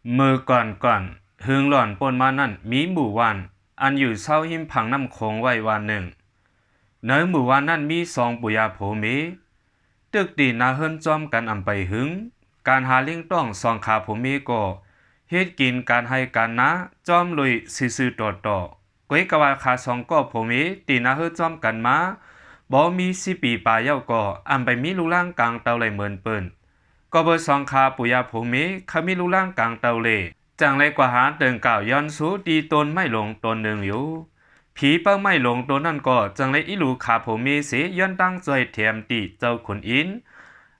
ເມື່ອກ່ອນໆ ເຫິງຫຼ້ອນໂພ້ນມານັ້ນ ມີໝູ່ບ້ານອັນຢູ່ເຊົາຮິມຝັ່ງນ້ຳໂຂງໄວ້ບ້ານໜຶ່ງ. ໃນໝູ່ບ້ານນັ້ນມີສອງປູ່ຍ່າຜົວເມ ຕຶກຕີນນາເຮືອນຈ້ອມກັນອຳໄປຫຶງ. ການຫາລ້ຽງຕ້ອງສອງຂາຜົວເມກໍເຮັດກິນການໄຮ່ການນາຈ້ອມລຸຍຊື່ໆຕໍ່ໆ. ກວຍກະວ່າຂາສອງກໍຜົວເມຕີນນາເຮືອນຈ້ອມກັນມາ ບໍ່ມີສິບປີປາຍແລ້ວກໍອຳໄປມີລູກລ້າງກາງເຕົ່າໄຫຼເໝິນເປິ້ນ. ກໍເບີສອງຂາປູ່ຍ່າຜົວເມເຄີຍມີລູກລ້າງກາງເຕົ່າເລ ຈັ່ງໄດ້ກວາດຫາເຕີງກ່າວຍ້ອນຊູທີ່ຕົ້ນໄມ້ຫຼົງຕົ້ນໜຶ່ງຢູ່. ຜີເປົ້າໄມ້ຫຼົງຕົ້ນນັ້ນກໍຈັ່ງໄດ້ອີ່ຫຼູຂາຜົວເມເສ ຍ້ອນຕັ້ງຊ່ວຍແຖມຕີເຈົ້າຂຸນອິນ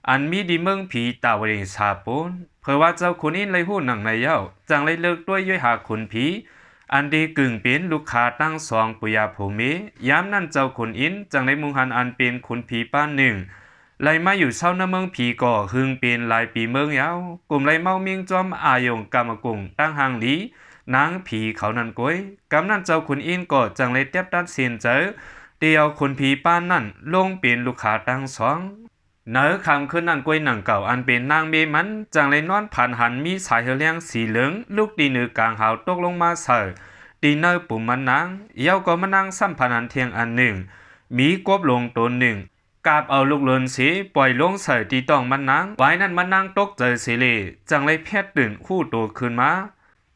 ອັນມີດີເມືອງຜີຕາວະລິງສາໂປນ. ເຜີວ່າເຈົ້າຂຸນອິນໄດ້ຮູ້ໜັງໃນແລ້ວ ຈັ່ງໄດ້ເລີກດ້ວຍຢ້ອຍຫາຂຸນຜີ ອັນທີ່ກຶ່ງເປັນລູກຂາທັງສອງປູ່ຍ່າຜົວເມ. ຍາມນັ້ນເຈົ້າຂຸນອິນຈັ່ງໄດ້ມຸງຫັນອັນເປັນຂຸນຜີປານໜຶ່ງ ໄດ້ມາຢູ່ເຊົານຳເມືອງຜີກໍເຖິງເປັນຫຼາຍປີເມືອງຍາວ ກຸມໄດ້ເມົາມິ່ງຈອມອາຍົງກາມະກຸງຕັ້ງຮ່າງລີນາງຜີເຂົານັ້ນກວຍ. ກຳນັ້ນເຈົ້າຂຸນອິນກໍຈັ່ງໄດ້ແຕັບຕັດສິນໃຈ ທີ່ເອົາຂຸນຜີປານນັ້ນລົງເປັນລູກຂາທັງສອງ. ໃນຄ່ຳຄືນນັ້ນກວຍໜັງເກົ່າ ອັນເປັນນາງເມມັນຈັ່ງໄດ້ນອນຝັນຫັນມີສາຍເຮືອແລງສີເຫຼືອງລຸກຕີເໜືອກາງຫາວຕົກລົງມາໃສ່ ຕີເນີປຸມມັນນາງ. ແລ້ວກໍມັນນາງຊ້ຳຝັນຫັນທ່ຽງອັນໜຶ່ງ ມີກົບຫຼົງຕົນໜຶ່ງ ກາບເອົາລູກເລີນເສ ປ່ອຍລົງໃສ່ທີ່ຕ້ອງມັນນາງ. ວາຍນັ້ນມັນນາງຕົກໃຈເສເລ ຈັ່ງໄດ້ແພດຕື່ນຮູ້ໂຕຄືນມາ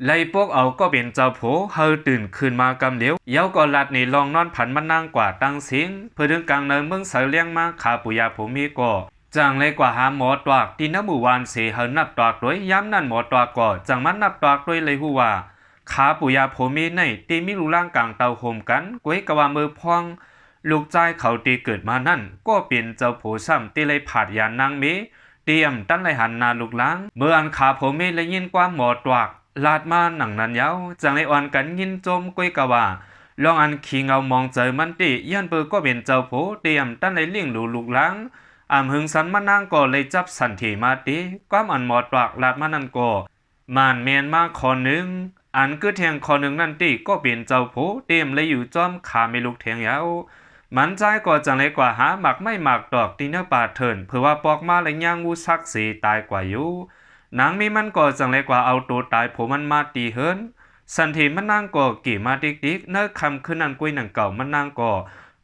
ໄດ້ປົກເອົາກໍເປັນເຈົ້າໂພໃຫ້ຕື່ນຄືນມາກຳດຽວ. ແລ້ວກໍລັດໜີລ່ອງນອນຝັນມັນນາງກວ່າຕັ້ງເສັງ ເພື່ອເຖິງກາງໃນເມືອງເຊົາແລງມາ ຂາປູ່ຍ່າຜົວເມກໍຈັ່ງໄດ້ກວາດຫາໝໍຕວາກທີ່ນຳໝູ່ບ້ານເສໃຫ້ນັບຕວາກດ້ວຍ. ຍາມນັ້ນໝໍຕວາກກໍຈັ່ງມານັບຕວາກດ້ວຍ ໄດ້ຮູ້ວ່າ ຂາປູ່ຍ່າຜົວເມໃນທີ່ມີລູກລ້າງກາງເຕົ່າໂຮມກັນ ກວຍກະວ່າເມີພອງ ລູກຊາຍເຂົາທີ່ເກີດມານັ້ນ ກໍເປັນເຈົ້າໂພຊ້ຳທີ່ໄດ້ພາດຢານນາງເມ ທີ່ອຳຕັນໄດ້ຫັນໜ້າລູກລ້າງ. ເມື່ອອັນຂາຜົວເມໄດ້ຍິນຄວາມໝໍຕວາກລາດມາໜັງນັ້ນຍາວ ຈັ່ງໄດ້ອ່ອນກັນຍິນຊົມ ກວຍກະວ່າ ລອງອັນຂີ້ເຫງົາໝອງໃຈມັນຕິ ຍ້ອນເປີກໍເປັນເຈົ້າໂພທີ່ອຳຕັນໄດ້ລ້ຽງດູລູກລ້າງ ອຳຫຶງສັນມານາງກໍໄດ້ຈັບສັນເທມາຕິ. ຄວາມອັນໝໍຕວາກລາດມານັ້ນກໍ ໝານແມ່ນມາຂໍ້ໜຶ່ງ ອັນກຶດແຮງຂໍ້ໜຶ່ງນັ້ນຕິ ກໍເປັນເຈົ້າໂພເຕັມໄດ້ຢູ່ຈ້ອມຂາແມ່ລູກແທງຍາວ. ມັນຊາຍກໍຈັ່ງໄດ້ກວາດຫາໝາກໄມ້ໝາກຕອກທີ່ເໜືອປ່າເທີນ ເພື່ອວ່າປອກມາໄດ້ຍ່າງງູສັກເສຕາຍກວ່າຢູ່. ນາງເມມັນກໍຈັ່ງໄດ້ກວາດເອົາໂຕຕາຍໂພມັນມາຕີເຮືອນ. ສັນເທມັນນາງກໍເກມາຕິກໆ ໃນຄ່ຳຄືນນັ້ນກວຍໜັງເກົ່າມັນນາງກໍ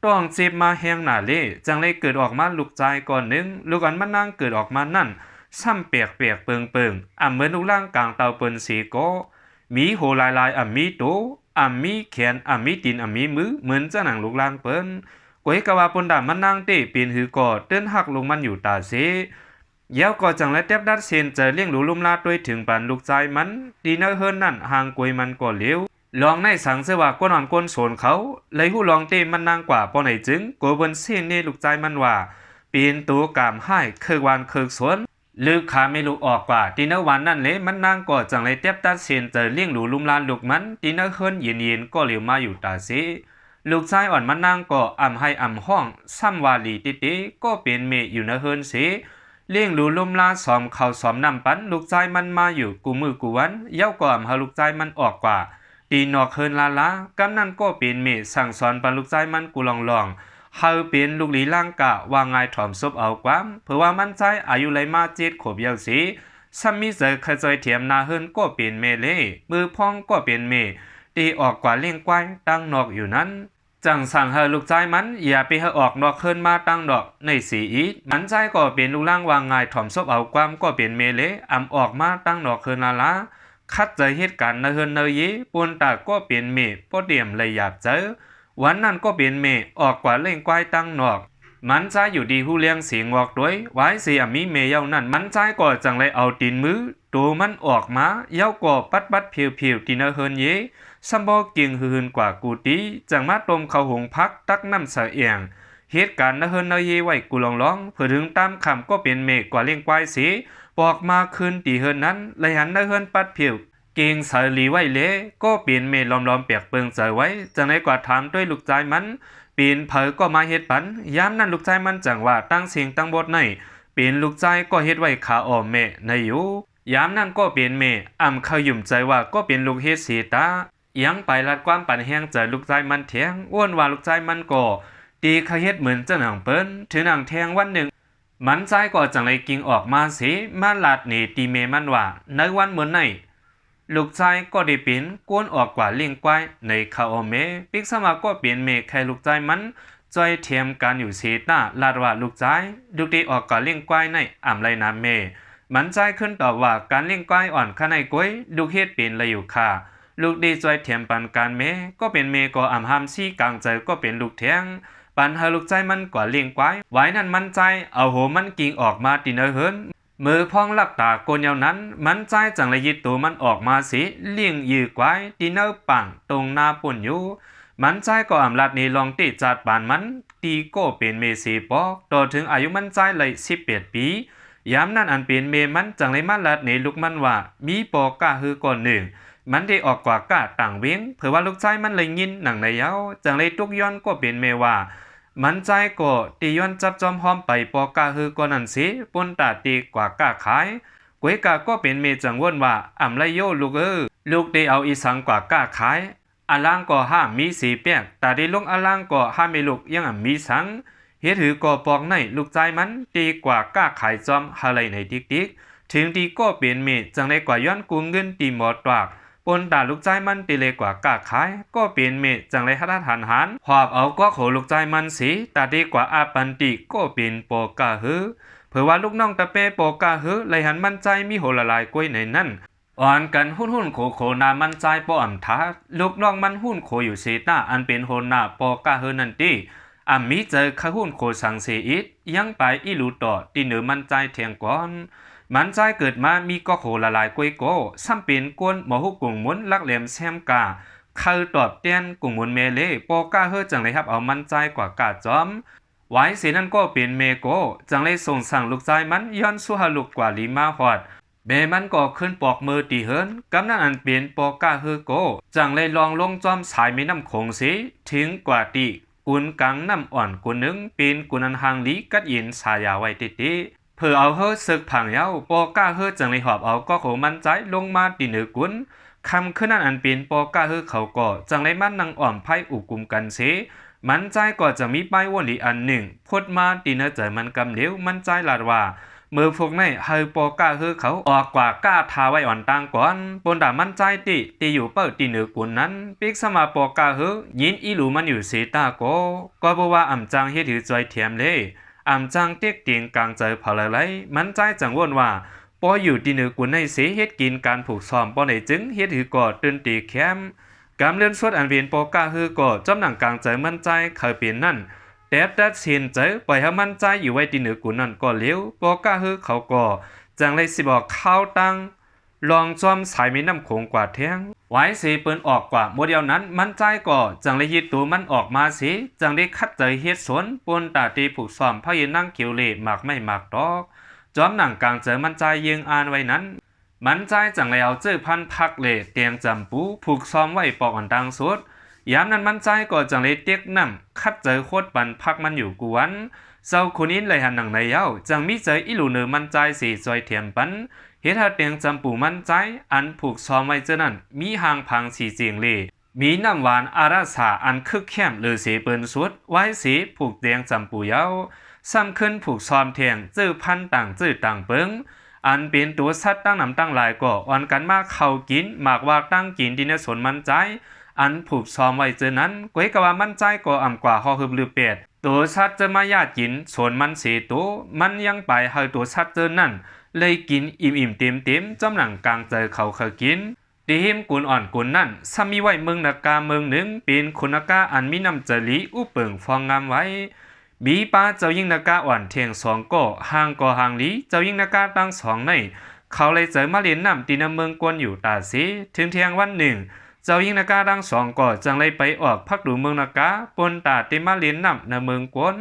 ຕ້ອງເຈັບມາແຮງໜ້າເລ ຈັ່ງໄດ້ເກີດອອກມາລູກຊາຍກ້ອນໜຶ່ງ. ລູກອັນມັນນາງເກີດອອກມານັ້ນ ຊ້ຳແປກໆເປິງໆ ອຳເໝືອນລູກລ້າງກາງເຕົ່າເປີນເສກໍ ມີໂຫຫຼາຍໆ ອຳມີໂຕ ອຳມີແຂນ ອຳມີຕີນ ອຳມີມື ເໝືອນຈັ່ງໜັງລູກລ້າງເປີນ. ກວຍກະວ່າປຸນດາມັນນາງເຕເປັນຫືກໍເຕີນຮັກລູກມັນຢູ່ຕາເສ. ແລ້ວກໍຈັ່ງໄດ້ແຕັບຕັດສິນໃຈລ້ຽງດູລຸມລາໂດຍເຖິງປານລູກຊາຍມັນ ທີ່ໃນເຮືອນນັ້ນຫ່າງກວຍມັນກໍເຫຼວ. ລອງໃນສັງເສວ່າກົນອອນກົນໂສນເຂົາ ໄດ້ຮູ້ລອງເຕມັນນາງກວ່າ ເພາະໃນຈຶ່ງໂກເພິ່ນເຊເນລູກຊາຍມັນວ່າ ເປັນໂຕກາມຮ້າຍ ເຄິກວານເຄິກໂສນ ລືບຂາແມ່ລູກອອກກວ່າ. ທີ່ໃນວັນນັ້ນເລ ມັນນາງກໍຈັ່ງໄດ້ແຕັບຕັດສິນໃຈລ້ຽງດູລຸມລາລູກມັນ ທີ່ໃນເຮືອນເຢັນໆກໍເຫຼວມາຢູ່ຕາເສ. ລູກຊາຍອ່ອນມັນນາງກໍອຳໄຫ້ອຳຮ້ອງ ຊ້ຳວ່າຫຼີເຕໆ ກໍເປັນເມຢູ່ໃນເຮືອນເສ ລ້ຽງດູລຸມລາ ສອມເຂົ້າສອມນ້ຳປັນລູກຊາຍມັນມາຢູ່ກູ່ມື້ກູ່ວັນ. ແລ້ວກໍອຳໃຫ້ລູກຊາຍມັນອອກກວ່າ ຕີນອກເຮືອນລາລາ. ກຳນັ້ນກໍເປັນເມສັ່ງສອນປັນລູກຊາຍມັນກູ່ລ່ອງໆ ໃຫ້ເປັນລູກຫຼີລ້າງກາ ວ່າງ່າຍຖອມສົບເອົາຄວາມ ເພາະວ່າມັນຊາຍອາຍຸໄດ້ມາເຈັດຂວບແລ້ວເສ ຊ້ຳມີໃຈໃຄ່ຊ່ອຍແຖມໜ້າເຮືອນກໍເປັນເມເລ ມືພອງກໍເປັນເມ ທີ່ອອກກວ່າລ້ຽງຄວາຍຕັ້ງນອກຢູ່ນັ້ນ. ຈັ່ງສັ່ງໃຫ້ລູກຊາຍມັນຢ່າໄປໃຫ້ອອກນອກເຮືອນມາຕັ້ງນອກໃນເສອີກ. ມັນຊາຍກໍເປັນລູກລ້າງວ່າງ່າຍຖອມສົບເອົາຄວາມ ກໍເປັນເມເລ ອຳອອກມາຕັ້ງນອກເຮືອນລາລາ ຂັດໃຈເຮັດການໃນເຮືອນໃນເຢ. ປຸນຕາກໍເປັນເມບໍ່ຕຽມໄດ້ຢາບໃຈ ວັນນັ້ນກໍເປັນເມອອກກວ່າລ້ຽງຄວາຍຕັ້ງນອກ. ມັນຊາຍຢູ່ດີຮູ້ລ້ຽງເສງອກໂດຍ ວາຍເສອຳມີເມເຍົານັ້ນ ມັນຊາຍກໍຈັ່ງໄດ້ເອົາຕີນມື ໂຕມັນອອກມາ ແລ້ວກໍປັດໆຜຽວໆ ທີ່ໃນເຮືອນເຢ ຊ້ຳບໍ່ກິງຫືນກວ່າກູຕີ ຈັ່ງມາຕົ້ມເຂົ້າຫຸງຜັກ ຕັກນ້ຳໃສ່ແອ່ງ ເຮັດການໃນເຮືອນໃນເຢໄວ້ກູ່ລ່ອງໆ ເພື່ອເຖິງຕາມຄ່ຳກໍເປັນເມກວ່າລ້ຽງຄວາຍເສ ປອກມາຄືນທີ່ເຮືອນນັ້ນ ໄດ້ຫັນໃນເຮືອນປັດຜຽວ ເກັ່ງໃສຫຼີໄວ້ແລ ກໍເປັນເມລ້ອມໆແປກເປິງໃຈໄວ້ ຈັ່ງໄດ້ກວາດຖາມດ້ວຍລູກຊາຍມັນ ເປັນໃຜກໍມາເຮັດປັນ. ຍາມນັ້ນລູກຊາຍມັນຈັ່ງວ່າ ທັງສິ່ງທັງໝົດໃນ ເປັນລູກຊາຍກໍເຮັດໄວ້ຂາອ້ອມແມ່ໃນຢູ່. ຍາມນັ້ນກໍເປັນເມ ອຳເຂົາຫຍຸມໃຈວ່າກໍເປັນລູກເຮັດເສຕາ ຍັງໄປລັດຄວາມປັນແຮງໃຈລູກຊາຍມັນແທງ ໂອ້ນວ່າລູກຊາຍມັນກໍ ຕີເຂົາເຮັດເໝືອນຈັ່ງໜັງເພິ່ນ. ເຖິງໜັງແທງວັນໜຶ່ງ ມັນຊາຍກໍຈັ່ງໄດ້ກິງອອກມາເສ ມາລາດເນຕີເມມັນວ່າ ໃນວັນມື້ໃນ ລູກຊາຍກໍໄດ້ເປັນຄົນອອກກວາລ້ຽງຄວາຍໃນຄາວແມ່. ປິກສະມາກໍເປັນແມ່ ໃຫ້ລູກຊາຍມັນຊ່ອຍແຖມການຢູ່ເສຍໜ້າ ລາດວ່າ ລູກຊາຍ, ລູກໄດ້ອອກກວາລ້ຽງຄວາຍໃນອຳໄລນາແມ່. ມັນຊາຍຂຶ້ນຕອບວ່າ ການລ້ຽງຄວາຍອ່ອນຂະໄນກວຍ ລູກເຮັດເປັນໄດ້ຢູ່ຄ່າ, ລູກໄດ້ຊ່ອຍແຖມປັນການແມ່. ກໍເປັນແມ່ກໍອຳຫ້າມຊີ້ກາງໃຈ ກໍເປັນລູກແທງ ປັນໃຫ້ລູກຊາຍມັນກວາລ້ຽງຄວາຍ. ວາຍນັ້ນມັນຊາຍເອົາໂຫມັນກິງອອກມາທີ່ເນີເຮືອນ. ເມີພອງຫຼັບຕາກົນຍາວນັ້ນ ມັນຊາຍຈັ່ງໄດ້ຍິດໂຕມັນອອກມາເສ ລ້ຽງຢືຄວາຍທີ່ເນີປາງຕົງໜ້າປຸ້ນຢູ່. ມັນຊາຍກໍອຳລັດໃນລອງເຕະຈາດປານມັນ ຕີກໍເປັນແມ່ເສປອກ. ຕໍ່ເຖິງອາຍຸມັນຊາຍໄດ້ສິບແປດປີ ຍາມນັ້ນອັນເປັນແມ່ມັນຈັ່ງໄດ້ມາລັດໃນລູກມັນວ່າ ມີປໍກ້າເຮີກ້ອນໜຶ່ງ ມັນໄດ້ອອກກວາກ້າຕ່າງເວັງ. ເຜີວ່າລູກຊາຍມັນໄດ້ຍິນດັ່ງໃດເຍົາ ຈັ່ງໄດ້ຕຸກຍ້ອນກໍເປັນແມ່ວ່າ ມັນຊາຍກໍໄດ້ຍ້ອນຈັບຈອມຮອມໄປປໍກ້າເຮີກ້ອນນັ້ນເສ ປຸ້ນຕາໄດ້ກວາກ້າຂາຍ. ກວຍກະກໍເປັນແມ່ຈັ່ງວົນວ່າ ອຳໄລໂຍລູກເອີ ລູກໄດ້ເອົາອີ່ສັງກວາກ້າຂາຍ? ອາລາງກໍຫ້າມມີເສແປກ ຕາໄດ້ລົງອາລາງກໍຫ້າມແມ່ລູກຍັງອຳມີສັງ. ເຮັດຫືກໍປອກໃນລູກຊາຍມັນໄດ້ກວາກ້າຂາຍຈອມ ຫາໄດ້ໃນຕິກໆ. ເຖິງທີ່ກໍເປັນແມ່ຈັ່ງໄດ້ກວາຍ້ອນກູ້ເງິນທີ່ໝໍຕວາກ ປຸ້ນຕາລູກຊາຍມັນໄດ້ແລກວາກ້າຂາຍ. ກໍເປັນແມ່ຈັ່ງໄດ້ຮັດຮັດຫານໆ ຫອບເອົາກອກໂຫລູກຊາຍມັນເສ ຕາໄດ້ກວາອາບປັນຕິກໍເປັນປໍກ້າເຮີ. ເຜີວ່າລູກນ້ອງຕາແປປໍກ້າເຮີໄດ້ຫັນມັນຊາຍມີໂຫຫຼາຫຼາຍກວຍໃນນັ້ນ ອ່ອນກັນຮຸ້ນຮຸ້ນໂຂໂຂໜ້າມັນຊາຍປໍອຳທາດ. ລູກນ້ອງມັນຮຸ້ນໂຂຢູ່ເສຕາ ອັນເປັນຫົວໜ້າປໍກ້າເຮີນັ້ນຕິ ອຳມີໃຈຄະຮຸ້ນໂຂສັງເສອີກ ຍັງປາຍອີ່ຫຼູຕໍ່ທີ່ເນີມັນຊາຍແທງກ່ອນ. ມັນຊາຍເກີດມາມີກອກໂຫຫຼາຫຼາຍກວຍກໍ ຊ້ຳເປັນກົນໝໍຮູ້ກົງມຸນ ຫຼັກແຫຼມແຊມກ້າ ເຄີຍຕອບແທນກົງມຸນແມ່ເລ. ປໍກ້າເຮີຈັ່ງໄດ້ຮັບເອົາມັນຊາຍກວາກ້າຈອມ. ວາຍເສນັ້ນກໍເປັນແມ່ກໍຈັ່ງໄດ້ສົ່ງສັ່ງລູກຊາຍມັນ ຍ້ອນສູ້ໃຫ້ລູກກວາລີມາຮອດ. ແມ່ມັນກໍຂຶ້ນປອກເມີທີ່ເຮືອນ. ກຳນັ້ນອັນເປັນປໍກ້າເຮີກໍຈັ່ງໄດ້ລ່ອງລົງຈອມສາຍແມ່ນ້ຳໂຂງເສ ເຖິງກວ່າຕິກຸນກາງນ້ຳອ່ອນກຸນໜຶ່ງ ເປັນກຸນອັນຮັ່ງລີກັດເຢັນສາຢາໄວ້ເຕະໆ. ເຜີເອົາເຮີເສິກຜັງເຍົາ ປໍກ້າເຮີຈຶ່ງໄດ້ຫອບເອົາກອກໂຫມັນຊາຍລົງມາທີ່ເໜີກຸນ. ຄ່ຳຄືນນັ້ນອັນເປັນປໍກ້າເຮີເຂົາກໍຈັ່ງໄດ້ມານັ່ງອ້ອມໄພອຸກຸມກັນເສ. ມັນຊາຍກໍຈະມີປ້າຍວົນດີອັນໜຶ່ງ ພຸດມາທີ່ເໜືອໃຈມັນກຳດຽວ. ມັນຊາຍລາດວ່າ ເມີພວກໃນໃຫ້ປໍກ້າເຮີເຂົາອອກກວາກ້າຖ້າໄວ້ອ່ອນຕ່າງກ່ອນ. ໂປນດາມັນຊາຍຕິ ຕິຢູ່ເປີດທີ່ເໜີກຸນນັ້ນ ປິກສະມາປໍກ້າເຮີຍິນອີ່ຫຼູມັນຢູ່ເສຕາກໍ ກໍບໍ່ວ່າອຳຈັ່ງເຮັດຫືຈອຍແຖມເລ ອຳຈັ່ງເຕັກເຕັງກາງໃຈເຜາລາໄລ. ມັນຊາຍຈັ່ງວົນວ່າ ປໍຢູ່ທີ່ເໜີກຸນໃນເສ ເຮັດກິນການຜູກຊ້ອມບໍ່ໄດ້ຈຶ່ງ ເຮັດຫືກໍຕື່ນຕີແຄມ. ກຳເລື່ອນສຸດອັນເປັນປໍກ້າເຮີກໍ ຈອມໜັງກາງໃຈມັນຊາຍເຄີຍເປັນນັ້ນ ແຕ່ຕັດສິນໃຈປ່ອຍໃຫ້ມັນຊາຍຢູ່ໄວ້ທີ່ເໜີກຸນນັ້ນກໍເລວ. ປໍກ້າເຮີເຂົາກໍຈັ່ງໄດ້ສິບອອກຂ່າວຕ່າງລ່ອງຈອມສາຍແມ່ນ້ຳໂຂງກວ່າແທງ. ວາຍເສເພິ່ນອອກກວ່າໝົດແລ້ວນັ້ນ ມັນຊາຍກໍຈັ່ງໄດ້ຍຶດໂຕມັນອອກມາເສ ຈັ່ງໄດ້ຂັດໃຈເຮັດສວນ ໂປນຕາເຕຜູກຊ້ອມ ພາກເຮັດນາງຂຽວເລ ໝາກໄມ້ໝາກຕອກ. ຈອມໜັງກາງໃຈມັນຊາຍເຢີ້ງອ່ານໄວ້ນັ້ນ ມັນຊາຍຈັ່ງໄດ້ເອົາເຈີພັນຜັກເລ ແຕງຈຳປູ ຜູກຊ້ອມໄວ້ປອກອັນຕ່າງສຸດ. ຍາມນັ້ນມັນຊາຍກໍຈັ່ງໄດ້ເຕັກນ້ຳ ຂັດໃຈໂຄດປັນຜັກມັນຢູ່ກູ່ວັນ. ເຈົ້າຂຸນອິນໄດ້ຫັນດັ່ງໃດເຍົາ ຈັ່ງມີໃຈອີ່ຫຼູເໜີມັນຊາຍເສ ຊ່ອຍແຖມປັນ ເຮັດໃຫ້ແຕງຈຳປູມັນຊາຍ ອັນຜູກຊ້ອມໄວ້ເທື່ອນັ້ນ ມີຮ່າງຜາງສີເຈງເລ ມີນ້ຳຫວານອາລະສາອັນຄຶກແຄມເລີເສເພິ່ນສຸດ. ວາຍເສຜູກແຕງຈຳປູເຍົາ ຊ້ຳຂຶ້ນຜູກຊ້ອມແທງເຈີພັນຕ່າງເຈີຕ່າງເປິງ ອັນເປັນໂຕສັດຕ່າງນ້ຳຕ່າງລາຍກໍອ່ອນກັນມາເຂົ້າກິນໝາກຫວາກຕ່າງກິນທີ່ໃນສວນມັນຊາຍ ອັນຜູກຊ້ອມໄວ້ເທື່ອນັ້ນ. ກວຍກະວ່າມັນຊາຍກໍອຳກວ່າຮອກຮຶບລືບແປດ ໂຕສັດຈະມາຢາດກິນສວນມັນເສໂຕ ມັນຍັງປາຍໃຫ້ໂຕສັດເຈີນັ້ນໄດ້ກິນອີ່ມໆເຕັມໆ ຈອມໜັງກາງໃຈເຂົາເຄີຍກິນ. ທີ່ຮິມກຸນອ່ອນກຸນນັ້ນ ຊ້ຳມີໄວ້ເມືອງນາກາເມືອງໜຶ່ງ ເປັນຂຸນນາກາອັນມີນ້ຳໃຈດີ ອຸເປິງຟອງງາມໄວ້. ມີປ້າເຈົ້າຍິງນາກາອ່ອນແທງສອງກໍ ຮ່າງກໍຮ່າງດີ. ເຈົ້າຍິງນາກາທັງສອງໃນ ເຂົາໄດ້ໃຈມາຫຼິ້ນນ້ຳທີ່ນຳເມືອງກວນຢູ່ຕາເສ. ເຖິງແທງວັນໜຶ່ງ ເຈົ້າຍິງນາກາທັງສອງກໍຈັ່ງໄດ້ໄປອອກພັກດູເມືອງນາກາ ໂປນຕາເຕມາຫຼິ້ນນ້ຳນຳເມືອງກວນ.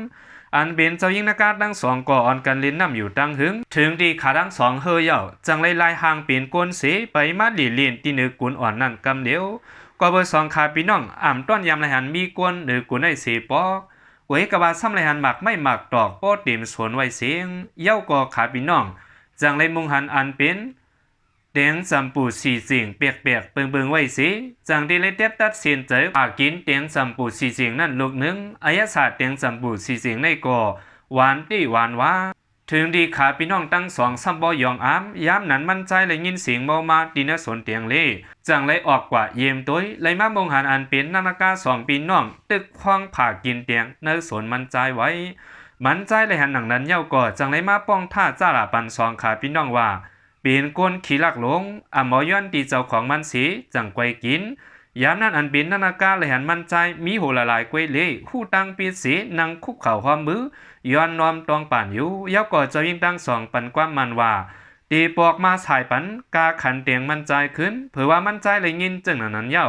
ອັນເປັນເຈົ້າຍິງນາກາທັງສອງກໍອ່ອນກັນຫຼິ້ນນ້ຳຢູ່ຕັ້ງຫຶງ ເຖິງທີ່ຂາທັງສອງເຫີເຍົາ ຈັ່ງໄດ້ລາຍຮ່າງເປັນຄົນເສ ໄປມາຫຼິ້ນໆທີ່ເໜີກຸນອ່ອນນັ້ນກຳດຽວ. ກໍເບີສອງຂາພີ່ນ້ອງ ອຳຕ້ອນຍາມໄດ້ຫັນມີຄົນເໜີກຸນໃນເສປອກ ກວຍກະວ່າຊ້ຳໄດ້ຫັນໝາກໄມ້ໝາກຕອກປໍເຕັມສວນໄວ້ເສງ. ເຍົາກໍຂາພີ່ນ້ອງ ຈັ່ງໄດ້ມຸງຫັນອັນເປັນ ແຕງຈຳປູສີເຈງແປກໆເບິ່ງໆໄວ້ເສ ຈັ່ງໄດ້ໄດ້ແຕບຕັດສິນໃຈຫາກິນແຕງຈຳປູສີເຈງນັ້ນລູກໜຶ່ງ. ອາຍະສາແຕງຈຳປູສີເຈງໃນກໍຫວານຕິຫວານຫວາ. ເຖິງດີຂາພີ່ນ້ອງທັງສອງຊ້ຳບໍ່ຍອງອາມ. ຍາມນັ້ນມັນຊາຍໄດ້ຍິນສຽງເມົາມາທີ່ໃນສວນແຕງເລ ຈັ່ງໄດ້ອອກກວ່າຢ້ຽມໂຕຍ, ໄດ້ມາມຸງຫັນອັນເປັນນາງນາກາສອງພີ່ນ້ອງ ຕຶກຄອງຜ້າກິນແຕງໃນສວນມັນຊາຍໄວ້. ມັນຊາຍໄດ້ຫັນດັ່ງນັ້ນແລ້ວກໍ ຈັ່ງໄດ້ມາປ້ອງທ່າຈ້າຫຼ້າປັນສອງຂາພີ່ນ້ອງວ່າ ເປັນຄົນຂີ້ລັກຫຼົງ, ອຳບໍ່ຍ້ອນທີ່ເຈົ້າຂອງມັນເສ ຈັ່ງໄກວກິນ. ຍາມນັ້ນອັນເປັນນາງນາກາໄດ້ຫັນມັນຊາຍມີໂຫຫຼາຫຼາຍໄກວເລ ຮູ້ທາງປິດເສ ນັ່ງຄຸບເຂົ່າຮ່ວມມື ຍ້ອນນ້ອມຕ້ອງປານຢູ່. ແລ້ວກໍເຈົ້າຍິງທັງສອງປັນຄວາມໝັ້ນວ່າ ເຕປອກມາສາຍປັນກາຂັນແຕງມັນຊາຍຂຶ້ນ. ເຜີວ່າມັນຊາຍໄດ້ຍິນເຊິ່ງນັ້ນແລ້ວ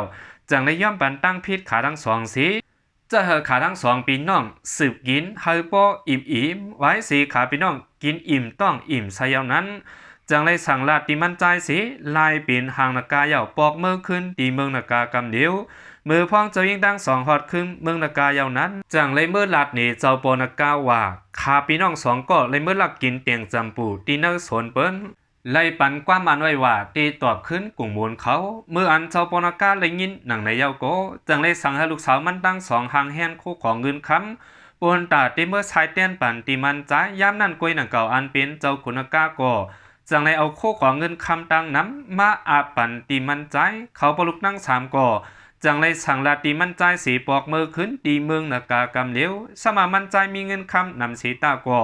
ຈັ່ງໄດ້ຍອມປັນທາງຜິດຂາທັງສອງເສ ຈະໃຫ້ຂາທັງສອງພີ່ນ້ອງສືບກິນໃຫ້ພໍອີ່ມໆ ໄວ້ເສຂາພີ່ນ້ອງກິນອີ່ມທ້ອງອີ່ມໄຊເຫຼົ່ານັ້ນ ຈັ່ງໄດ້ສັ່ງລາດທີ່ມັນຊາຍເສ ລາຍເປັນຮ່າງນາກາເຍົາ ປອກເມືອຄືນທີ່ເມືອງນາກາກຳດຽວ. ເມື່ອພວງເຈົ້າຍິງທັງສອງຮອດຄືນເມືອງນາກາເຍົານັ້ນ ຈັ່ງໄດ້ເມືອລາດເນເຈົ້າພໍ່ນາກາວ່າ ຂ້າພີ່ນ້ອງສອງກໍໄດ້ເມືອລັກກິນແຕງຈຳປູທີ່ໃນສວນເພິ່ນ ໄດ້ປັນຄວາມໝັ້ນໄວ້ວ່າ ເຕຕອບຄືນກຸງມູນເຂົາ. ເມື່ອອັນເຈົ້າພໍ່ນາກາໄດ້ຍິນດັ່ງໃດແລ້ວກໍ ຈຶ່ງໄດ້ສັ່ງໃຫ້ລູກສາວມັນທັງສອງຮ່າງແຮນໂຄຂອງເງິນຄຳ ປຸນຕາເຕເມືອຊາຍແຕນປັນທີ່ມັນຈາຍ. ຍາມນັ້ນກວຍນາງເກົ່າອັນເປັນເຈົ້າຂຸນນາກາກໍ ຈຶ່ງໄດ້ເອົາໂຄຂອງເງິນຄຳຕ່າງນຳມາອາບປັນທີ່ມັນຈາຍ. ເຂົາພໍ່ລູກທັງສາມກໍ ຈຶ່ງໄດ້ສັ່ງລາດທີ່ມັນຈາຍເສປອກເມືອຄືນທີ່ເມືອງນາກາກຳດຽວ. ສຳມາມັນຈາຍມີເງິນຄຳນຳເສຕາກໍ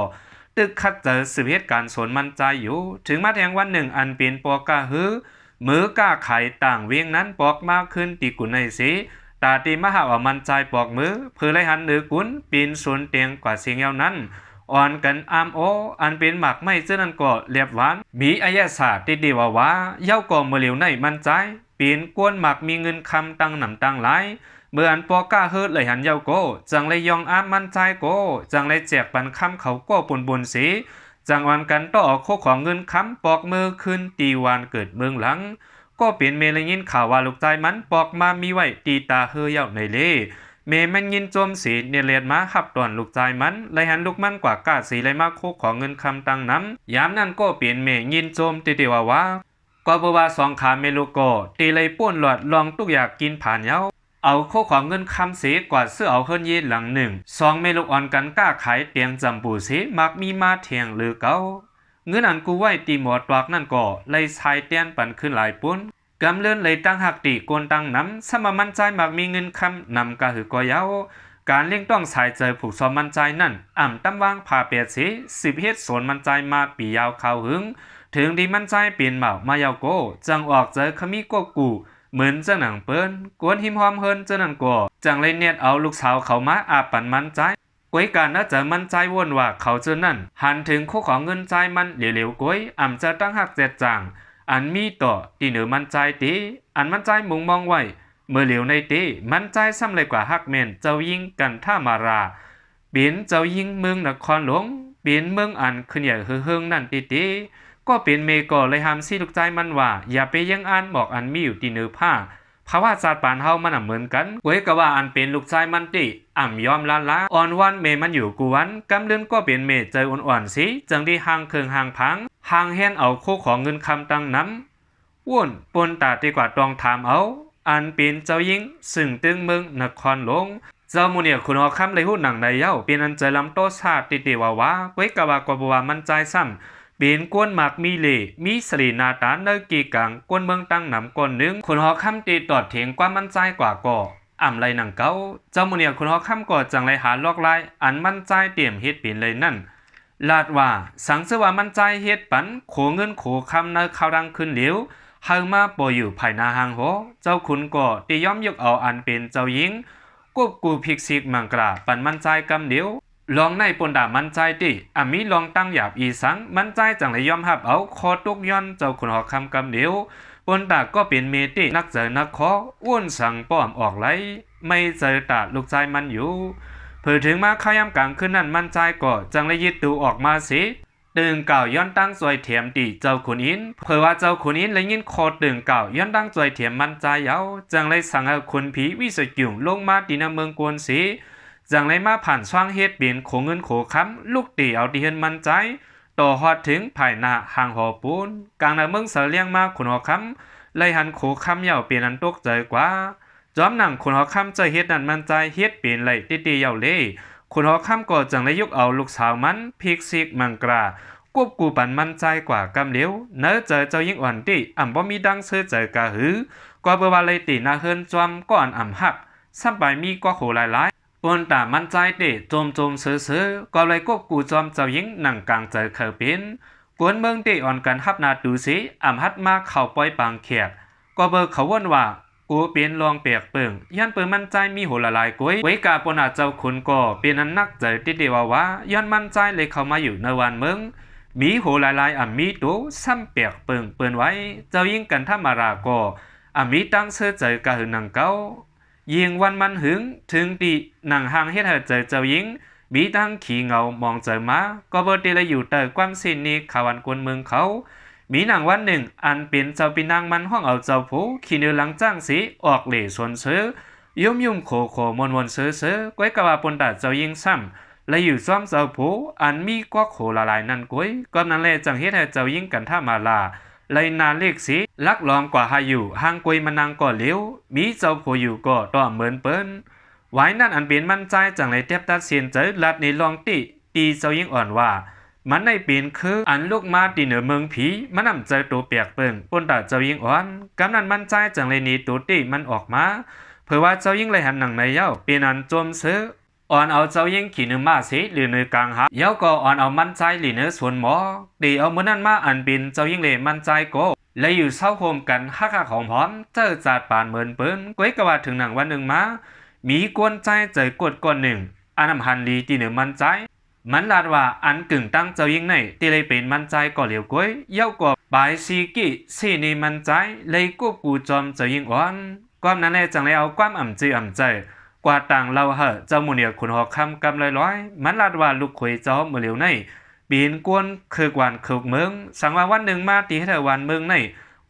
ຕຶກຂັດໃຈສືບເຮັດການສວນມັນຈາຍຢູ່. ເຖິງມາແທງວັນໜຶ່ງ ອັນເປັນພໍ່ຄ້າເຮືອ ເມືອຄ້າຂາຍຕ່າງວຽງນັ້ນ ປອກມາຄືນທີ່ກຸນໃນເສ ຕາທີ່ມາຫາເອົາມັນຈາຍປອກເມືອ ເຜີໄດ້ຫັນເໜີກຸນເປັນສວນແຕງກວ່າເຊງເຍົານັ້ນ ອ່ອນກັນອາມໂອ ອັນເປັນໝາກໄມ້ເຈີນັ້ນກໍແລບຫວານ ມີອາຍະສາຕິຕິວາວາ. ເຍົາກໍເມື່ອເຫຼວໃນມັນຈາຍ ເປັນຄົນມັກມີເງິນຄຳຕັ້ງນຳຕັ້ງຫຼາຍ. ເມື່ອອັນພໍ່ຄ້າເຮີໄດ້ຫັນເຍົາກໍ ຈັ່ງໄດ້ຍ່ອງອາມມັນຈາຍກໍ ຈັ່ງໄດ້ແຈກປັນຄຳເຂົາກໍປຸນໆເສ ຈັ່ງອອນກັນຕໍ່ເອົາໂຄຂອງເງິນຄຳປອກເມືອຄືນທີ່ບ້ານເກີດເມືອງຫຼັງ. ກໍເປັນແມ່ໄດ້ຍິນຂ່າວວ່າລູກຊາຍມັນປອກມາມີໄວ້ທີ່ຕາເຮີເຍົາໃນເລ ແມ່ມັນຍິນຊົມເສ ແນແລ່ນມາຮັບຕ້ອນລູກຊາຍມັນ ໄດ້ຫັນລູກມັນກວ່າກ້າເສ ໄດ້ມາໂຄຂອງເງິນຄຳຕັ້ງນຳ. ຍາມນັ້ນກໍເປັນແມ່ຍິນຊົມເຕເຕວາວາ ກໍເພາະວ່າສອງຂາແມ່ລູກກໍເຕໄດ້ປົ້ນລອດລອງທຸກຢາກກິນຜານເຍົາ ເອົາໂຄຂອງເງິນຄຳເສກວາດຊື້ເອົາເຮືອນເຢຫຼັງໜຶ່ງ. ສອງແມ່ລູກອ່ອນກັນຄ້າຂາຍແຕງຈຳປູເສ ມັກມີມາແທງເຫຼືອເກົ່າ. ເງິນອັນກູ້ໄວ້ທີ່ໝໍຕວກນັ້ນກໍໄດ້ຊາຍແຕນປັນຄືນຫຼາຍປຸ້ນ. ກຳເລີນໄດ້ຕັ້ງຮັກຕີຄົນຕັ້ງນຳ ສຳມາມັນຈາຍມັກມີເງິນຄຳນຳກະຫຶກກໍເຍົາ. ການລ້ຽງຕ້ອງສາຍໃຈຜູກຊອມມັນຈາຍນັ້ນ ອຳຕຳວາງພາແປດເສ ສືບເຮັດສວນມັນຈາຍມາປີຍາວຄາວຫຶງ. ເຖິງທີ່ມັນຈາຍເປັນບ່າວມາເຍົາກໍ ຈັ່ງອອກໃຈຂະມີກວບກູ້ ເໝືອນຈັ່ງໜັງເປີ້ນ. ຄົນຮິມຮອມເຮືອນເຈົ້ານັ້ນກໍ ຈັ່ງໄດ້ແນດເອົາລູກສາວເຂົາມາອາບປັນມັນຈາຍ. ກວຍການໃນໃຈມັນຈາຍວົນວ່າເຂົາເຈົ້ານັ້ນ ຫັນເຖິງໂຄຂອງເງິນຈາຍມັນເຫຼວໆກວຍ ອຳຈາກຕັ້ງຮັກແຈດຈາງ ອັນມີຕໍ່ທີ່ເໜີມັນຈາຍເຕ ອັນມັນຈາຍມຸງມອງໄວ້ ເມື່ອເຫຼວໃນເຕ ມັນຈາຍຊ້ຳໄຫຼກວ່າຮັກແມ່ນເຈົ້າຍິງກັນທາມາລາ ເປັນເຈົ້າຍິງເມືອງນະຄອນຫຼວງ ເປັນເມືອງອັນຂຶ້ນໃຫຍ່ເຮີເຮິງນັ້ນເຕເຕ. ກໍເປັນແມ່ກໍໄດ້ຫ້າມຊີ້ລູກຊາຍມັນວ່າ ຢ່າໄປຢຽງອ່ານໝອກອັນມີຢູ່ທີ່ເໜີຜ້າ. ພາວະຊາດປານເຮົາມັນອຳເໝືອນກັນ. ກວຍກະວ່າອັນເປັນລູກຊາຍມັນເຕ ອຳຍອມລ້າໆ ອ້ອນວອນແມ່ມັນຢູ່ກູ່ວັນ. ກຳເລີນກໍເປັນແມ່ໃຈອ່ອນໆເສ ຈັ່ງໄດ້ຮ່າງເຄື່ອງຮ່າງຜາງ ຮ່າງແຮນເອົາໂຄຂອງເງິນຄຳຕັ້ງນຳ ໂອ້ນ ປົນຕາທີ່ກວາດຕ້ອງຖາມເອົາ ອັນເປັນເຈົ້າຍິງ ຊຶ່ງຕຶງເມືອງນະຄອນຫຼວງ. ເຈົ້າໝູເນຍຂຸນຫໍຄຳໄດ້ຮູ້ໜັງໃດເຍົາ ເປັນອັນໃຈລຳໂຕຊາຕິຕິວາວາ ກວຍກະວ່າກໍບໍ່ວ່າມັນຈາຍຊ້ຳ ເປັນຄົນມັກມີເລ ມີສະເລໜ້າຕາໃນເກກາງຄົນເມືອງຕັ້ງນຳກ່ອນໜຶ່ງ. ຂຸນຫໍຄຳຕິຕອບຖຽງຄວາມມັນຈາຍກວ່າກໍ ອຳໄລໜັງເກົ່າ. ເຈົ້າໝູເນຍຂຸນຫໍຄຳກໍຈັ່ງໄດ້ຫາລອກລາຍ ອັນມັນຈາຍຕຽມເຮັດເປັນໄລນັ້ນ ລາດວ່າ ສັງເສີວ່າມັນຈາຍເຮັດປັນໂຂເງິນໂຂຄຳໃນຄາວດັງຄືນເຫຼວ ໃຫ້ມາປໍຢູ່ພາຍໜ້າຮ່າງຫໍ. ເຈົ້າຂຸນກໍຕິຍອມຍົກເອົາອັນເປັນເຈົ້າຍິງ ກົບກູພິກສິກມັງກະລາ ປັນມັນຈາຍກຳດຽວ. ລອງໃນປົນຕາມັນຈາຍຕິ ອາມີລອງຕັ້ງຢາບອີສັງ ມັນຈາຍຈັ່ງໄດ້ຍອມຮັບເອົາຂໍ້ຕົກຍ້ອນເຈົ້າຂຸນຫໍຄຳກຳດຽວ. ປົນຕາກໍເປັນເມຕິ ໜັກໃຈໜັກຄໍ ອ້ວນສັງປ້ອມອອກໄລ ໄມໃຈຕາລູກຊາຍມັນຢູ່. ເຜີເຖິງມາຄາຍາມກາງຄືນນັ້ນ ມັນຈາຍກໍຈັ່ງໄດ້ຍຶດໂຕອອກມາເສ ເຕີງກ່າວຍ້ອນຕັ້ງຊ່ວຍແຖມຕິເຈົ້າຂຸນອິນ. ເຜີວ່າເຈົ້າຂຸນອິນໄດ້ຍິນຂໍ້ເຕີງກ່າວຍ້ອນຕັ້ງຊ່ວຍແຖມມັນຈາຍເຍົາ ຈຶ່ງໄດ້ສັ່ງໃຫ້ຂຸນຜີວິສະຈຸງລົງມາຕິນະເມືອງກົນເສ ຈັ່ງໄດ້ມາຜ່ານຊ່ອງເຮັດເປັນໂຂເງິນໂຂຄຳ ລຸກເຕເອົາທີ່ເຮືອນມັນຈາຍ ຕໍ່ຮອດເຖິງພາຍໜ້າຮ່າງຫໍປູນ. ກາງໜ້າເມືອງສາລຽງມາຂຸນຫໍຄຳ ໄດ້ຫັນໂຂຄຳເຍົາເປັນອັນຕົກໃຈກວ່າ ຈອມໜັງຂຸນຫໍຄຳເຈົ້າເຮັດນັ້ນມັນຈາຍເຮັດເປັນໄລຕິຕິເຍົາເລ ຂຸນຫໍຄຳກໍຈຶ່ງໄດ້ຍົກເອົາລູກສາວມັນ ພິກສິກ ມັງກຣາ ກົບກູ້ປັນມັນຊາຍກວ່າກຳຫຼຽວ. ໃນໃຈເຈົ້າຍິງອ່ອນເຕະ ອຳບໍ່ມີດັງເຊີໃຈກະຫື ກໍເບີວ່າໄລ່ເຕະໜ້າເຮືອນຈອມ ກໍອັນອຳຮັກ ຊ້ຳໄປມີກວັກໂຫຫຼາຍໆ. ປຸນຕາມັນຊາຍເຕະໂຈມໆເຊີໆ ກໍເລີຍກົບກູ້ຈອມເຈົ້າຍິງໜັງກາງໃຈເຄີເປັນ. ຄົນເມືອງເຕະອ່ອນກັນຮັບໜ້າຕູເສ ອຳຫັດມາເຂົ້າປ່ອຍປາງແຂກ ກໍເບີເຂົາວົນວ່າ ໂກເປັນລອງແປກເປິງ ຍ້ອນເປີມັນຊາຍມີໂຫຫຼາຍໆກວຍ ກວຍກາປົນອາເຈົ້າຂຸນກໍເປັນອັນໜັກໃຈເຕະໆວ່າໆ ຍ້ອນມັນຊາຍເລີຍເຂົ້າມາຢູ່ໃນວານເມືອງ ມີໂຫຫຼາຍໆອຳມີໂຕ ຊ້ຳແປກເປິງເປີນໄວ້. ເຈົ້າຍິງກັນທະມາລາກໍອຳມີຕັງເຊີໃຈກະຫຶງໜັງເກົ່າ. ຍິ່ງວັນມັນຫຶງ ເຖິງທີ່ໜັງຫາງເຮັດໃຫ້ໃຈເຈົ້າຍິງ ມີທັງຂີ້ເຫງົາໝອງໃຈມາ ກໍເບີເຕໄລຢູ່ໃຕ້ຄວາມເສນເນຂາວອັນກົນເມືອງເຂົາ. ມີໜັງວັນໜຶ່ງ ອັນເປັນເຈົ້າປີນາງມັນຮ້ອງເອົາເຈົ້າໂພຂີ່ເໜືອຫຼັງຈ້າງເສ ອອກເຫຼສົນເຊີ ຫຍຸ້ມໆໂຂໆມ່ວນໆເຊີໆ ກວຍກະວ່າປົນຕາເຈົ້າຍິງຊ້ຳ ໄລຢູ່ຊ້ອມເຈົ້າໂພ ອັນມີກວັກໂຫຫຼາຍໆນັ້ນກວຍ. ກໍນັ້ນແຫຼະ ຈັ່ງເຮັດໃຫ້ເຈົ້າຍິງກັນທະມາລາ ໄລໜ້າເລກເສ ລັກລອມກວ່າຫາຢູ່ ຫາງກວຍມານັ່ງກໍຫຼຽວ ມີເຈົ້າໂພຢູ່ກໍຕ້ອງເມີນເປີນ. ວາຍນັ້ນອັນເປັນມັນຊາຍ ຈັ່ງໄດ້ແຕັບຕັດສິນໃຈລັດເນລອງເຕະ ຕີເຈົ້າຍິງອ່ອນວ່າ ມັນໄດ້ເປັນຄືອັນລຸກມາຕີເໜືອເມືອງຜີ ມັນອຳໃຈໂຕແປກເປິງ ປົນຕາເຈົ້າຍິງອ່ອນ. ກຳນັ້ນມັນຊາຍຈຶ່ງໄດ້ເນໂຕເຕະມັນອອກມາ ເຜີວ່າເຈົ້າຍິງໄດ້ຫັນໜັງໃນເຍົາ ເປັນອັນໂຈມເຊີ ອ່ອນເອົາເຈົ້າຍິງຂີ່ເນີມ້າເສ ເລເນີກາງຫາ ເຍົາກໍອ່ອນເອົາມັນຊາຍເລເນີສວນໝອກ. ເຕເອົາມື້ນັ້ນມາ ອັນເປັນເຈົ້າຍິງ ແລະ ມັນຊາຍກໍໄລຢູ່ເຊົາໂຮມກັນ ຮັກໆຫອມໆ ເຈີຈາດປານເມີນເປີນ. ກວຍກະວ່າເຖິງໜັງວັນໜຶ່ງມາ ມີກວນຊາຍໃຈກວດກ້ອນໜຶ່ງ ອັນອຳຫັນດີຕີເນີມັນຊາຍ ມັນລາດວ່າ ອັນກຶ່ງຕັ້ງເຈົ້າຍິງໃນ ເຕໄລເປັນມັນຊາຍກໍຫຼຽວກວຍ ເຍົາກໍປາຍຊີກີເສເນມັນຊາຍ ໄລກົບກູ່ຈອມເຈົ້າຍິງອ່ອນ. ກອມນັ້ນແຫຼະ ຈັ່ງໄລເອົາຄວາມອຳເຈີອຳໃຈ ກວາດຕ່າງເລົ່າໃຫ້ເຈົ້າໝູເໜືອຂຸນຫໍຄຳກຳລອຍໆ. ມັນລາດວ່າ ລູກເຂີຍເຈົ້າເມື່ອຫຼຽວໃນ ເປັນກວນເຄິກວານເຄິກເມືອງ ສັງວ່າວັນໜຶ່ງມາ ທີ່ເຮັດໃຫ້ວານເມືອງໃນ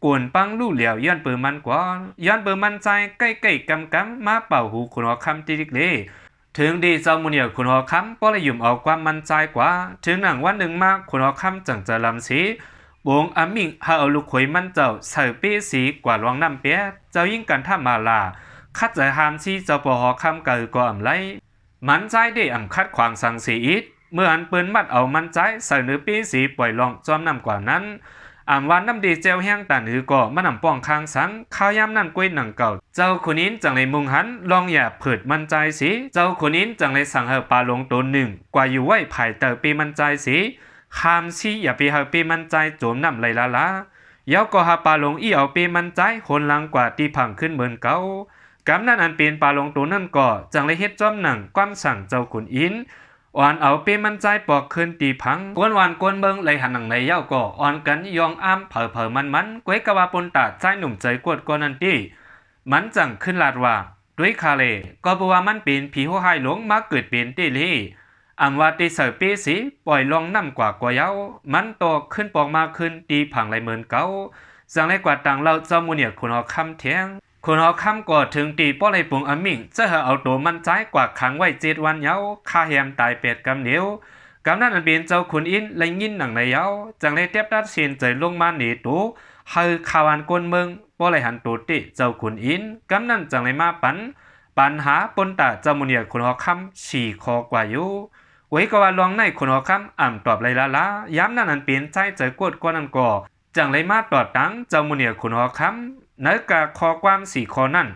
ກວນປັງຫຼູ່ຫຼຽວ ຍ້ອນເປີມັນກວ່າ ຍ້ອນເປີມັນຊາຍ ໃກ້ໆກຳໆມາເປົ່າຫູຂຸນຫໍຄຳຕິລິກເລ. ເຖິງດີເຈົ້າໝູເໜືອຂຸນຫໍຄຳ ບໍ່ໄດ້ຫຍຸມເອົາຄວາມມັນຊາຍກວ່າ ເຖິງໜັງວັນໜຶ່ງມາ ຂຸນຫໍຄຳຈັ່ງໃຈລຳເສ ປົງອາມິງ ໃຫ້ເອົາລູກເຂີຍມັນເຈົ້າ ໃສ່ເປເສກວ່າລ່ອງນ້ຳແປດ. ເຈົ້າຍິງກັນທະມາລາ ຂັດໃຈຫ້າມຊີເຈົ້າພໍ່ຫໍຄຳກະຫືກໍອຳໄລ ມັນຊາຍເດອຳຂັດຂວາງສັງເສອີກ. ເມື່ອອັນເປີນມັດເອົາມັນຊາຍ ໃສ່ເນີເປເສປ່ອຍລ່ອງຈອມນ້ຳກວ່ານັ້ນ ອຳວ່ານ້ຳເດແຈ່ວແຮງຕານຫືກໍມັນອຳປ້ອງຄາງສັງ. ຄາວຍາມນັ້ນກວຍໜັງເກົ່າ ເຈົ້າຂຸນອິນຈັ່ງໄດ້ມຸງຫັນລອງຢາເພີດມັນຊາຍເສ ເຈົ້າຂຸນອິນຈັ່ງໄດ້ສັ່ງໃຫ້ປາຫຼົງໂຕໜຶ່ງ ກວ່າຢູ່ໄວ້ພາຍໃຕ້ເປມັນຊາຍເສ ຫ້າມຊີຢ່າໄປໃຫ້ເປມັນຊາຍໂຈມນ້ຳໄລລາໆ. ເຍົາກໍຫາປາຫຼົງອີ່ເອົາເປມັນຊາຍ ໂຫນຫຼັງກວ່າຕີຜັງຂຶ້ນເໝືອນເກົ່າ. ກຳນັ້ນອັນເປັນປາຫຼົງໂຕນັ້ນກໍຈັ່ງໄດ້ເຮັດຈອມໜັງຄວາມສັ່ງເຈົ້າຂຸນອິນ ອ່ອນເອົາເປມັນຊາຍປອກຄືນຕີຜັງ. ກວນວານກວນເມືອງໄລຫັນໜັງໃນເຍົາກໍອ່ອນກັນຍ້ອງອ້າມເຜີໆມັນໆ ກວຍກະວ່າປົນຕາຊາຍໜຸ່ມໃຈກວດກ້ອນນັ້ນຕິ ມັນຈັ່ງຂຶ້ນລາດວ່າ ດ້ວຍຄາເລ ກໍເພາະວ່າມັນເປັນຜີໂຫດຮ້າຍຫຼົງມາເກີດເປັນເຕເລ ອຳວ່າເຕໃສ່ເປເສປ່ອຍລ່ອງນ້ຳກວ່າກໍເຍົາ ມັນຕໍ່ຂຶ້ນປອກມາຄືນຕີຜັງໄລເໝືອນເກົ່າ. ຈັ່ງໄດ້ກວາດຕ່າງເລົ່າເຈົ້າໝູເໜືອຂຸນຫໍຄຳແທງ. ຂຸນຫໍຄຳກໍເຖິງຕີປ້ອໄລປຸງອາມິງ ຈະໃຫ້ເອົາໂຕມັນຊາຍກວາດຂັງໄວ້ເຈັດວັນເຍົາ ຄາແຮມຕາຍແປດກຳຫຼຽວ. ກຳນັ້ນອັນເປັນເຈົ້າຂຸນອິນໄດ້ຍິນໜັງໃນເຍົາ ຈັ່ງໄດ້ແຕັບຕັດສິນໃຈລົງມາເນໂຕ ໃຫ້ຄາວານກົນເມືອງ ບໍ່ໄດ້ຫັນໂຕເຕະເຈົ້າຂຸນອິນ. ກຳນັ້ນຈັ່ງໄດ້ມາປັນ ປັນຫາປົນຕາເຈົ້າໝູເໜືອຂຸນຫໍຄຳສີ່ຂໍ້ກວ່າຢູ່ ກວຍກະວ່າລ່ອງໃນຂຸນຫໍຄຳອຳຕອບໄລລາໆ. ຍາມນັ້ນອັນເປັນຊາຍໃຈກວດກ້ອນນັ້ນກໍ ຈັ່ງໄດ້ມາຕອບຕາງເຈົ້າໝູເໜືອຂຸນຫໍຄຳ ໃນກະຂໍ້ຄວາມສີ່ຂໍ້ນັ້ນ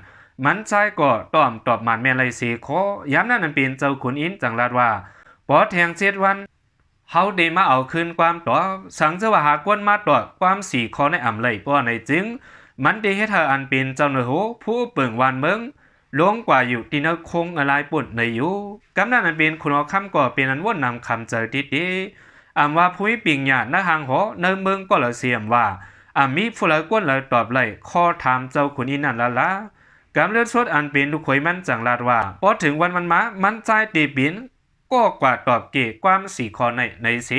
ມັນຊາຍກໍຕ້ອງຕອບໝານແມ່ນໄລສີ່ຂໍ້. ຍາມນັ້ນອັນເປັນເຈົ້າຂຸນອິນຈັ່ງລາດວ່າ ພໍແທງເຈັດວັນ ເຮົາໄດ້ມາເອົາຄືນຄວາມຕອບ ສັງເຈີວ່າຫາກວນມາຕອບຄວາມສີ່ຂໍ້ໃນອຳໄລ ເພາະໃນຈຶ່ງ ມັນໄດ້ເຮັດໃຫ້ອັນເປັນເຈົ້ານາໂຮ ຜູ້ປົກເປິງວານເມືອງ ລົງກວ່າຢູ່ທີ່ນາຄົງງະລາຍປຸ້ນໃນຢູ່. ກຳນັ້ນອັນເປັນຂຸນຫໍຄຳກໍເປັນອັນວົນນຳຄຳໃຈຕິເຕ ອຳວ່າຜູ້ມີປິງຍາໃນຫ້າງຫໍໃນເມືອງກໍລະເສມວ່າ ອາ ມີຜູ້ໃດກວນໃດຕອບໄດ້ຂໍ້ຖາມເຈົ້າຂຸນອິນນັ້ນລະລາ. ກຳເລີດສຸດອັນເປັນລູກເຂີຍມັນຈັ່ງລາດວ່າ ພໍເຖິງວັນມັນມາ ມັນຊາຍເຕເປັນ ກໍກວ່າຕອບເກຄວາມສີ່ຂໍ້ໃນໃນເສ.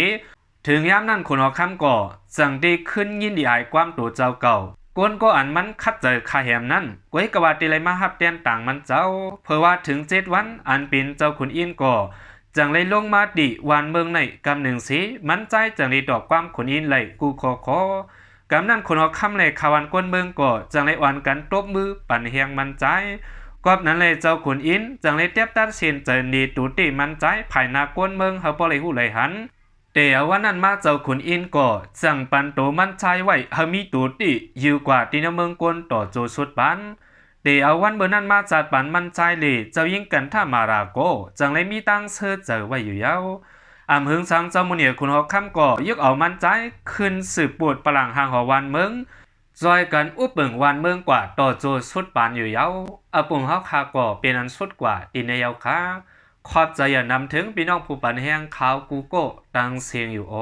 ເຖິງຍາມນັ້ນຂຸນຫໍຄຳກໍຈັ່ງໄດ້ຄືນຍິນດີອາຍຄວາມໂຕເຈົ້າເກົ່າ ກົນກໍອັນມັນຂັດໃຈຄາແຮມນັ້ນ ກວຍກະວ່າໄດ້ໄລ່ມາຮັບແທນຕາງມັນເຈົ້າ. ເພາະວ່າເຖິງເຈັດວັນ ອັນເປັນເຈົ້າຂຸນອິນກໍຈັ່ງໄດ້ລົງມາຕິວານເມືອງໃນກຳໜຶ່ງເສ ມັນຊາຍຈັ່ງໄດ້ຕອບຄວາມຂຸນອິນໄລ່ກູ້ຂໍ້ຂໍ. ກຳນັ້ນຂຸນຫໍຄຳ ແລະ ຄາວານກົນເມືອງກໍຈັ່ງໄດ້ອ່ອນກັນຕົບມືປັນແຮງມັນຊາຍ ກອບນັ້ນແລ ເຈົ້າຂຸນອິນຈຶ່ງໄດ້ຕຽມຕັດສິນໃຈໜີໂຕເຕະໝັ້ນຊາຍພາຍໜ້າກວນເມືອງ ໃຫ້ບໍ່ໄດ້ຮູ້ໄດ້ຫັນ. ແຕ່ເອົາວັນນັ້ນມາ ເຈົ້າຂຸນອິນກໍຈັ່ງປັນໂຕໝັ້ນຊາຍໄວ້ ໃຫ້ມີໂຕເຕະຢູ່ກວ່າທີ່ໃນເມືອງກວນຕໍ່ໂຈສຸດປານ. ແຕ່ເອົາວັນມື້ນັ້ນມາ ຈາກປານໝັ້ນຊາຍເລ ເຈົ້າຍິງກັນທະມາລາກໍຈັ່ງໄດ້ມີຕາງເຊື່ອໃຈໄວ້ຢູ່ຍາວ. ອຳເຫິງຊາງເຈົ້າໝູ່ເໜຍຂຸນຫອຄຳກໍຍົກເອົາໝັ້ນຊາຍຂຶ້ນສືບໂປດປະຫຼັງຮ່າງຫອວານເມືອງ ຊ່ອຍກັນອຸບເບິ່ງວານເມືອງກວ່າຕໍ່ໂຈສຸດປານຢູ່ຍາວ. ອາປຸງເຮົາຄາກໍເປັນອັນສຸດກວ່າຕິໃນຍາວຄາ. ຂອບໃຈຢ່ານຳເຖິງພີ່ນ້ອງຜູ້ປັນແຮງຂ່າວກູໂກຕັງເຊງຢູ່ໂອ.